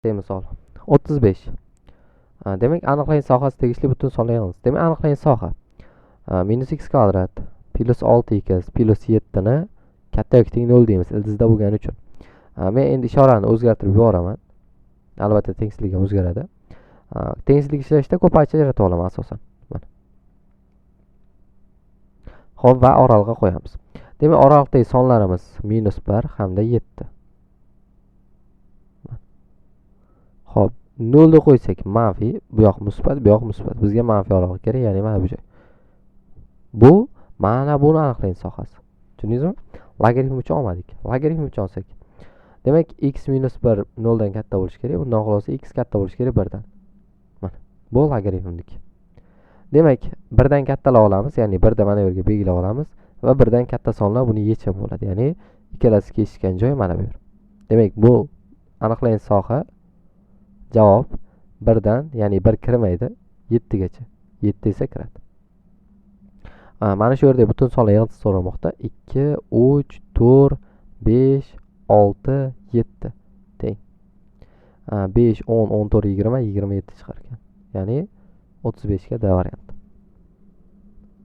Misol 35. Demak, aniqlang sohasi tegishli butun sonlar yig'indisi. Demak, aniqlang soha. Minus x kvadrat plus 6x plus 7 ni katta yoki teng 0 deymiz, ildizda bo'lgani uchun. Men endi ishorani o'zgartirib yuboraman. Albatta tengsizlik ham o'zgaradi. Tengsizlik ishlashda ko'paycha ajratib olaman asosan. Mana. Xo'p, va oraliqqa qo'yamiz. Demak, oraliqdagi sonlarimiz minus 1 hamda 7. Xo'p, 0 ni qo'ysak manfiy, bu yoq musbat, bu yoq musbat. Bizga manfiy oraliq kerak, ya'ni mana bu joy. Bu mana buni aniqlang sohasi. Tushundingizmi? Logaritm uchun olmadik. Logaritm uchun olsak. Demak, x minus 1 0 dan katta bo'lishi kerak. Bundan xulosa x katta bo'lishi kerak 1 dan. Mana bu logaritmniki. Demak, 1 dan kattalar olamiz, ya'ni 1 da mana bu yerga belgilab olamiz va 1 dan katta sonlar buni yechim bo'ladi. Ya'ni ikkalasi kesishgan joy mana bu yer. Demak, bu aniqlangan soha javob 1 dan, ya'ni 1 kirmaydi, 7 gacha. 7 esa kiradi. Mana shu yerda butun sonlar yig'indisi so'ralmoqda. 2, 3, 4, 5, 6, 7 teng. 5, 10, 14, 20, 27 chiqar ekan. Ya'ni 35 ga D variant.